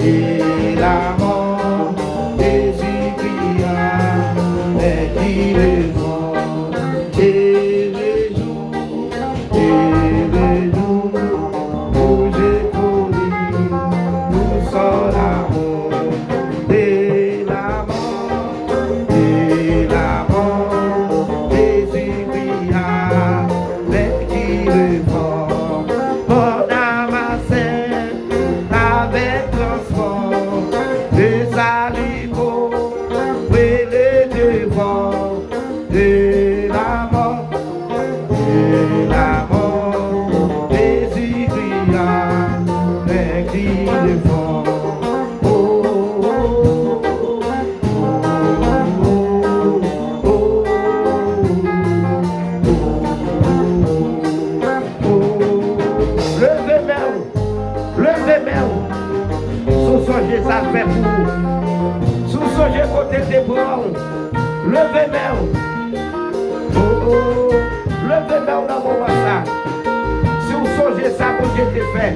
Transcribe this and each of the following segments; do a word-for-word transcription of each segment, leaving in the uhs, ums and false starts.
E lamò, Jezikri a, mèt ki leve, e rejou, e rejou, pou Jezi, pou li, pou son lamò, e lamò, e lamò, Jezikri a, mèt ki leve, pò Damasèk, avèk transpò, de Zaliko, prele devan, de lamò, de lamò, Jezikri a, mèt ki leve. Oh, oh, oh, oh, oh, oh, oh, oh. Leve men w. Leve men w. Si w sonje sa l fè pou ou. Si w sonje kote l te pran w. Leve men w. Oh, oh, oh. Leve men w nan moman sa. Si w sonje sa Bondye te fè.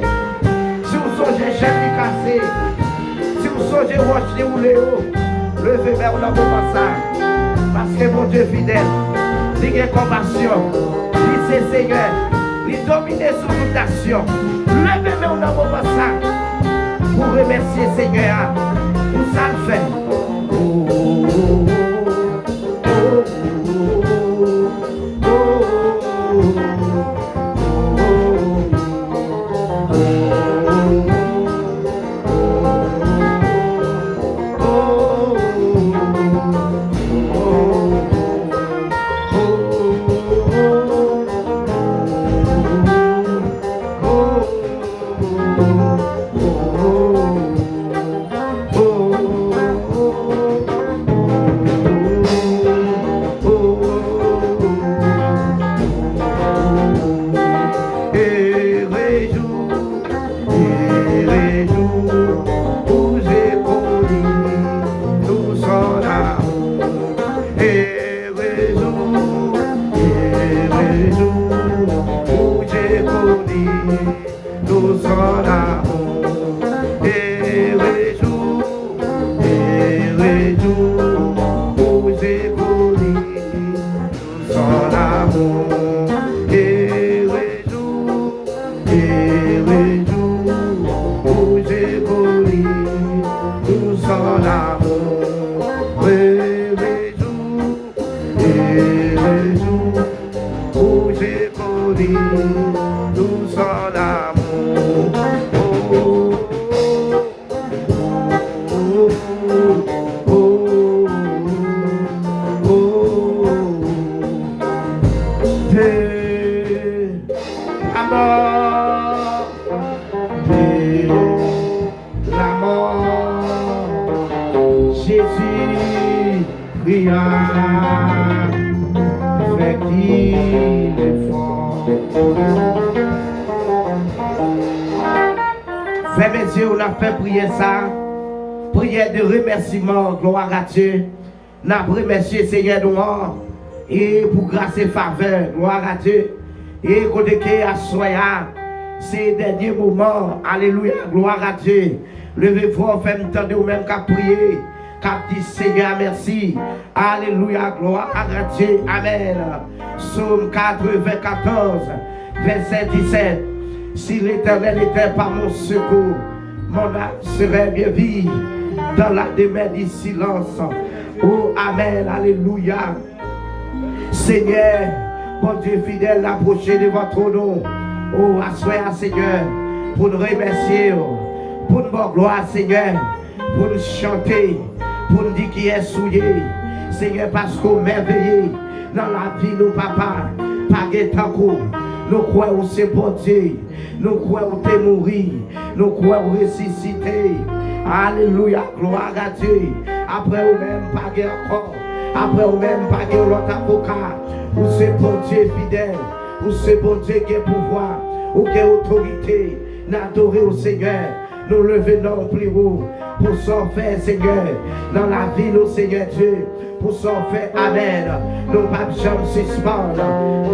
Si w sonje chèn li kase. Si w sonje wòch li woule yo, leve men w nan moman sa. Paske Bondye fidèl, li gen konpasyon, li se Senyè, li domine sou tout nasyon. Leve men w nan moman sa pou remèsye Senyè a pou sa l fè. Heureux jour, heureux jour, où j'ai connu tout son amour. Heureux jour, heureux jour, où j'ai connu tout son amour. Heureux jour, heureux jour, où j'ai connu tout son amour. Heureux jour, heureux jour, où j'ai connu tout son amour. Heureux jour, heureux jour, où j'ai connu tout son amour. Oh, oh, oh, oh, oh, oh. De la mort, de la mort, Jésus. Pri a fè ki efò. Fèmen zye w, n ap fè priyè sa. Priyè de remèsiman, glwa a Dye. N ap remèsye Senyè nou an e pou gras e favè, glwa a Dye. E kote ke aswè a, se dènye moman, alelouya, glwa a Dye. Leve vwa w, fè m tande w menm k ap priye, k ap di Senyè a mèsi. Alelouya, glwa a Dye. Amèn. Sòm katrevenkatòz, vèsè disèt. Si l'Éternel était pas mon secours, mon âme serait bien vite dans la demeure du silence. Oh, amèn, alelouya. Senyè, Bondye fidèl, n apwoche devan twòn ou. O, aswè a, Senyè, pou n remèsye w, pou n ba w glwa, Senyè, pou n chante, pou n di kiyès ou ye. Senyè, paske w mèveye nan lavi nou, papa. Pa gen tankou w. Nou kwè ou se Bondye. Nou kwè ou te mouri, nou kwè ou resisite. Alelouya, glwa a Dye. Apre ou menm, pa gen ankò. Apre ou menm, pa gen lòt avoka. Ou se Bondye fidèl. Ou se Bondye gen pouvwa. Ou gen otorite. N adore w, Senyè. Nou leve non w pi wo pou sa w fè, Senyè, nan lavi nou, Senyè Dye, pou sa w fè. Amèn. Nou p ap janm sispann,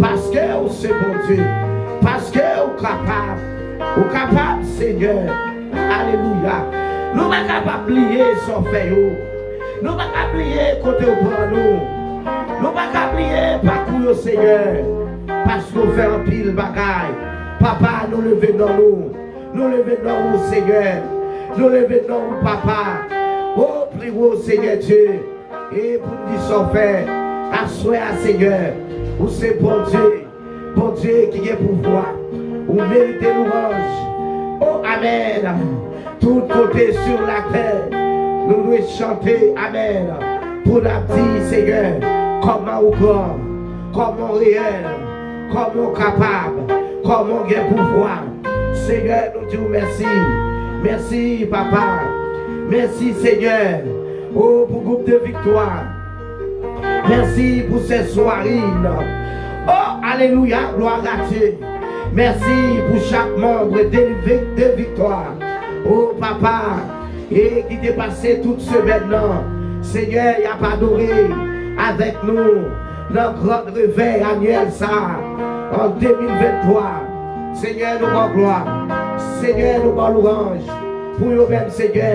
paske w se Bondye, paske w kapab. Ou kapab, Senyè. Alelouya. Nou p ka bliye sa w fè yo. Nou pa ka bliye kote w pran nou. Nou pa ka bliye pakou yo, Senyè, paske w fè anpil bagay. Papa, nou leve non nou. Nou leve non ou, Senyè. Nou leve non ou, Papa. O, pli wo, Senyè Dye. E pou n di sa w fè, aswè a, Senyè, ou se Bondye. Bondye ki gen pouvwa, ou merite lwanj. O, amèn. Tout kote sou latè, nou dwe chante, amèn, pou n ap di, Senyè, kòman ou gran, kòman w reyèl, kòman w kapab, kòman w gen pouvwa. Senyè, nou di w mèsi. Mèsi, Papa. Mèsi, Senyè. O, pou gwoup de viktwa. Mèsi pou sè Swarine. O, alelouya, glwa a Dye. Mèsi pou chak manm de, de viktwa. O, Papa, e ki te pase tout semèn nan. Senyè, y ap adore avèk nou nan gran revèy anyèl sa a, an de mil venntwa. Senyè, nou ba w glwa. Senyè, nou ba w lwanj pou yo menm, Senyè,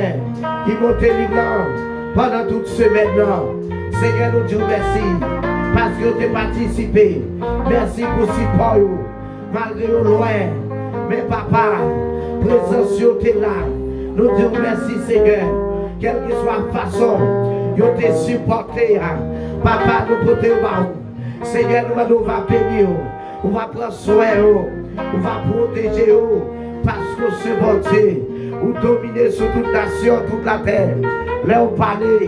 ki monte liy lan pandan tout semèn nan. Senyè, nou di w mèsi paske yo te patisipe. Mèsi pou sipò yo. Malgre yo lwen, men Papa, prezans yo te la. Nou di w mèsi, Senyè. Kèlkeswa fason yo te sipòte a, Papa, nou pote yo ba ou. Senyè, nou mande w va beni yo, ou va pran swen yo, ou va pwoteje yo, paske w se Bondye, ou domine sou tout nasyon, tout latè. Lè w pale,